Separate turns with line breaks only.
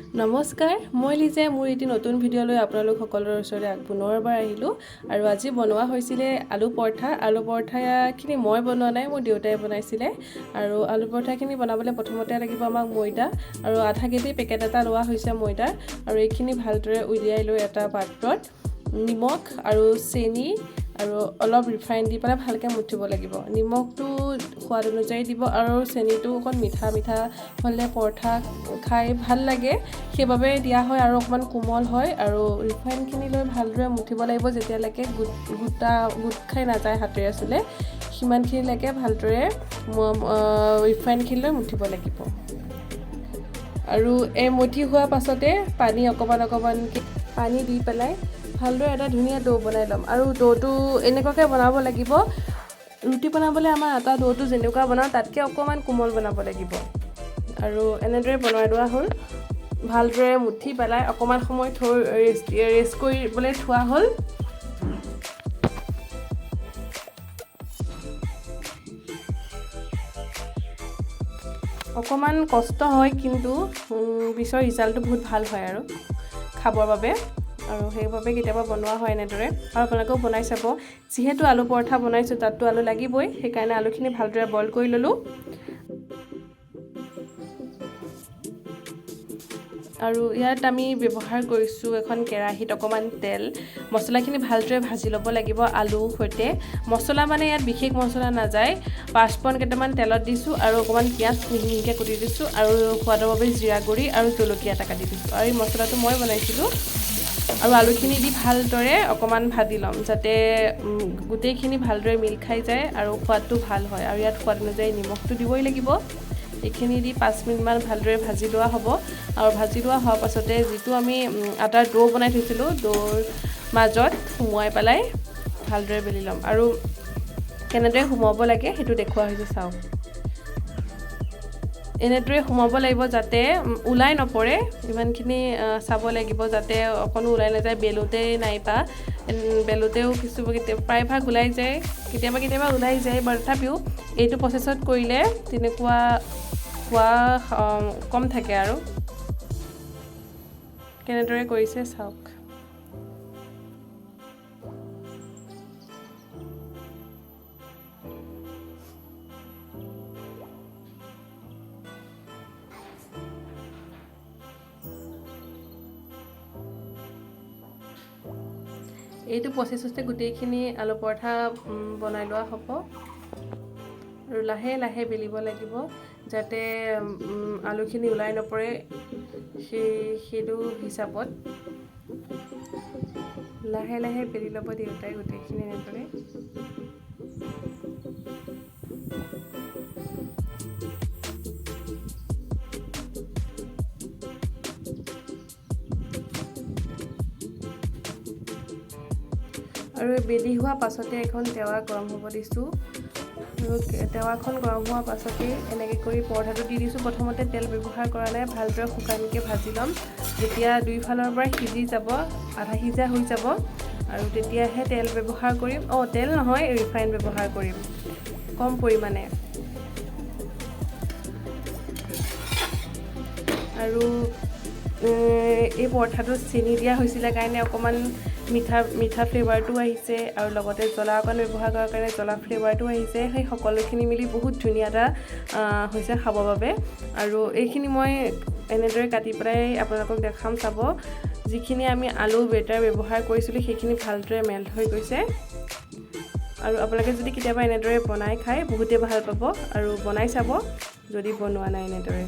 নমস্কাৰ, মই লিজাই মোৰ এটি নতুন ভিডিঅ' লৈ আপোনালোক সকলোৰে ওচৰলৈ পুনৰবাৰ আহিলোঁ। আৰু আজি বনোৱা হৈছিলে আলু পৰঠা। আলু পৰঠাখিনি মই বনোৱা নাই, মোৰ দেউতাই বনাইছিলে। আৰু আলু পৰঠাখিনি বনাবলৈ প্ৰথমতে লাগিব আমাক ময়দা, আৰু আধা কেজি পেকেট এটা লোৱা হৈছে ময়দাৰ। আৰু এইখিনি ভালদৰে উলিয়াই লৈ এটা পাত্ৰত নিমখ আৰু চেনি আৰু অলপ ৰিফাইন দি পেলাই ভালকৈ মুঠিব লাগিব। নিমখটো সোৱাদ অনুযায়ী দিব আৰু চেনিটো অকণ মিঠা মিঠা হ'লে পৰঠা খাই ভাল লাগে, সেইবাবে দিয়া হয় আৰু অকণমান কোমল হয়। আৰু ৰিফাইনখিনি লৈ ভালদৰে মুঠিব লাগিব, যেতিয়ালৈকে গোটা গোট খাই নাযায় হাতেৰে চুলে, সিমানখিনিলৈকে ভালদৰে ৰিফাইনখিনি লৈ মুঠিব লাগিব। আৰু এই মুঠি হোৱাৰ পাছতে পানী অকণমান অকণমানকৈ পানী দি পেলাই ভালদৰে এটা ধুনীয়া দৌ বনাই ল'ম। আৰু দৌটো এনেকুৱাকৈ বনাব লাগিব, ৰুটি বনাবলৈ আমাৰ আটা দৌটো যেনেকুৱা বনাওঁ তাতকৈ অকণমান কোমল বনাব লাগিব। আৰু এনেদৰে বনাই লোৱা হ'ল। ভালদৰে মুঠি পেলাই অকণমান সময় থৈ ৰেষ্ট কৰিবলৈ থোৱা হ'ল। অকণমান কষ্ট হয়, কিন্তু পিছৰ ৰিজাল্টটো বহুত ভাল হয় আৰু খাবৰ বাবে। আৰু সেইবাবে কেতিয়াবা বনোৱা হয় এনেদৰে, আৰু আপোনালোকেও বনাই চাব। যিহেতু আলু পৰঠা বনাইছোঁ, তাততো আলু লাগিবই, সেইকাৰণে আলুখিনি ভালদৰে বইল কৰি ল'লোঁ। আৰু ইয়াত আমি ব্যৱহাৰ কৰিছোঁ এখন কেৰাহীত অকণমান তেল। মছলাখিনি ভালদৰে ভাজি ল'ব লাগিব আলুৰ সৈতে। মছলা মানে ইয়াত বিশেষ মছলা নাযায়, পাঁচফোৰণ কেইটামান তেলত দিছোঁ আৰু অকণমান পিঁয়াজ মিহি মিহিকৈ কুটি দিছোঁ আৰু সোৱাদৰ বাবে জিৰা গুড়ি আৰু জলকীয়া এটা কাটি দিছোঁ। আৰু এই মছলাটো মই বনাইছিলোঁ। আৰু আলুখিনি দি ভালদৰে অকণমান ভাজি ল'ম, যাতে গোটেইখিনি ভালদৰে মিল খাই যায় আৰু সোৱাদটো ভাল হয়। আৰু ইয়াত সোৱাদ অনুযায়ী নিমখটো দিবই লাগিব। এইখিনি দি 5 মিনিটমান ভালদৰে ভাজি লোৱা হ'ব। আৰু ভাজি লোৱা হোৱাৰ পাছতে যিটো আমি আটাৰ দৌ বনাই থৈছিলোঁ, দৌৰ মাজত সুমুৱাই পেলাই ভালদৰে বেলি ল'ম। আৰু কেনেদৰে সুমুৱাব লাগে সেইটো দেখুওৱা হৈছে, চাওক। এনেদৰে সুমুৱাব লাগিব যাতে ওলাই নপৰে, ইমানখিনি চাব লাগিব যাতে অকণো ওলাই নাযায়। বেলোতেই নাইবা বেলোতেও কিছু কেতিয়াবা প্ৰায়ভাগ ওলাই যায়, কেতিয়াবা কেতিয়াবা ওলাই যায় বাৰু, তথাপিও এইটো প্ৰচেছত কৰিলে তেনেকুৱা হোৱা কম থাকে। আৰু কেনেদৰে কৰিছে চাওক। এইটো প্ৰচেছতে গোটেইখিনি আলু পৰঠা বনাই লোৱা হ'ব। আৰু লাহে লাহে বেলিব লাগিব যাতে আলুখিনি ওলাই নপৰে, সেইটো হিচাপত লাহে লাহে বেলি ল'ব দেউতাই গোটেইখিনি এনেদৰে। আৰু বেলি হোৱা পাছতে এখন টেৱা গৰম হ'ব দিছোঁ। আৰু টেৱাখন গৰম হোৱাৰ পাছতেই এনেকৈ কৰি পৰঠাটো দি দিছোঁ। প্ৰথমতে তেল ব্যৱহাৰ কৰা নাই, ভালদৰে শুকানকৈ ভাজি ল'ম। যেতিয়া দুইফালৰ পৰা সিজি যাব, আধা সিজা হৈ যাব, আৰু তেতিয়াহে তেল ব্যৱহাৰ কৰিম। তেল নহয়, ৰিফাইন ব্যৱহাৰ কৰিম কম পৰিমাণে। আৰু এই পৰঠাটো চেনি দিয়া হৈছিলে কাৰণে অকণমান মিঠা মিঠা ফ্লেভাৰটো আহিছে, আৰু লগতে জ্বলা অকণ ব্যৱহাৰ কৰাৰ কাৰণে জ্বলা ফ্লেভাৰটো আহিছে। সেই সকলোখিনি মিলি বহুত ধুনীয়া এটা হৈছে খাবৰ বাবে। আৰু এইখিনি মই এনেদৰে কাটি পেলাই আপোনালোকক দেখাম, চাব। যিখিনি আমি আলু বেটাৰ ব্যৱহাৰ কৰিছিলোঁ সেইখিনি ভালদৰে মেল্ট হৈ গৈছে। আৰু আপোনালোকে যদি কেতিয়াবা এনেদৰে বনাই খায় বহুতেই ভাল পাব, আৰু বনাই চাব যদি বনোৱা নাই এনেদৰে।